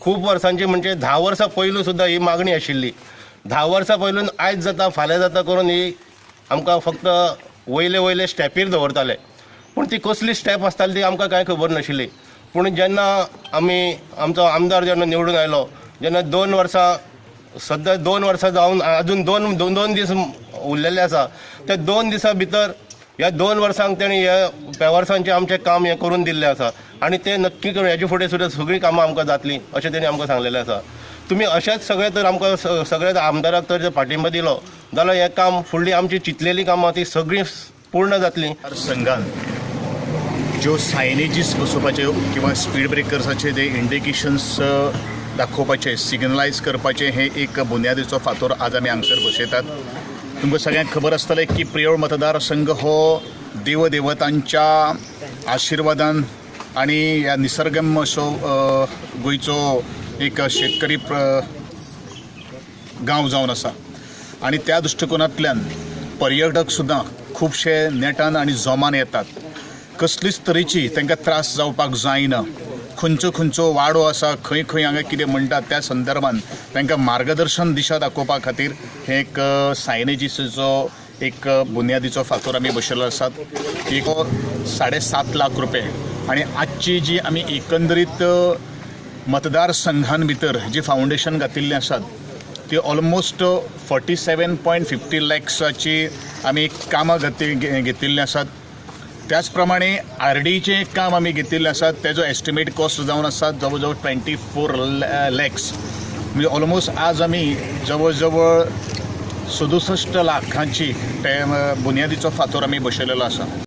खूब वर्सांची, म्हणजे 10 वर्सां पयलू सुद्दां ही मागणी आशिल्ली. 10 वर्सां पयलून आयज जाता, फाल्यां जाता करून ही आमकां फक्त वयले वयले स्टेपीर दवरताले. पूण ती कसली स्टेप आसताली ती आमकां कांय खबर नाशिल्ली. पूण जेन्ना आमी आमचो आमदार जेन्ना निवडून आयलो, जेन्ना 2 वर्सां, सद्या 2 वर्सां जावन अजून दोन दोन दोन दीस उरलेले आसा, त्या 2 दिसां भितर ह्या 2 वर्सांक तेणी हे पेवर्सांचें आमचें काम हें करून दिल्लें आसा आनी ते नक्की करून हेजे फुडें सुद्दां सगळीं कामां आमकां जातलीं अशें तेणी आमकां सांगलेलें आसा. तुमी अशेंच सगळें तर आमकां सगळ्या आमदाराक तर पाठिंबा दिलो जाल्यार हें काम, फुडली आमची चिंतलेलीं कामां ती सगळीं पूर्ण जातलीं. संघान ज्यो सायनेजीस बसोवपाच्यो किंवा स्पीड ब्रेकर्साचे जे इंडिकेशन्स दाखोवपाचे, सिग्नलायज करपाचे, हे एक बुन्यादीचो फातोर आज आमी हांगसर बसयतात. तुमकां सगळ्यांक खबर आसतलें की प्रियोळ मतदारसंघ हो देवदेवतांच्या आशिर्वादान आनी ह्या निसर्गम असो गोंयचो एक शेतकरी गांव जावन आसा आनी त्या दृश्टिकोनांतल्यान पर्यटक सुद्दां खुबशे नेटान आनी जोमान येतात. कसलीच तरेची तांकां त्रास जावपाक जायना. खंयचो खंयचो वाडो आसा, खंय खंय हांगा कितें म्हणटात, त्या संदर्भान तांकां मार्गदर्शन, दिशा दाखोवपा खातीर हे एक सायनेजीसचो एक बुन्यादीचो फातोर आमी बसयल्लो आसात. एक 7.5 लाख रुपये आनी आजची जी आमी एकंदरीत मतदारसंघान भितर जी फावंडेशन घातिल्लीं आसात ती ऑलमोस्ट 47.50 लॅक्साची आमी कामां घेतिल्लीं आसात. त्याच प्रमाणे आरडीचें एक काम आमी घेतिल्लें आसा, तेजो एस्टिमेट कॉस्ट जावन आसा जवळ जवळ 24 लॅक्स. म्हणजे ऑलमोस्ट आज आमी जवळ जवळ 67 लाखांची ते बुन्यादीचो फातोर आमी बसयलेलो आसा.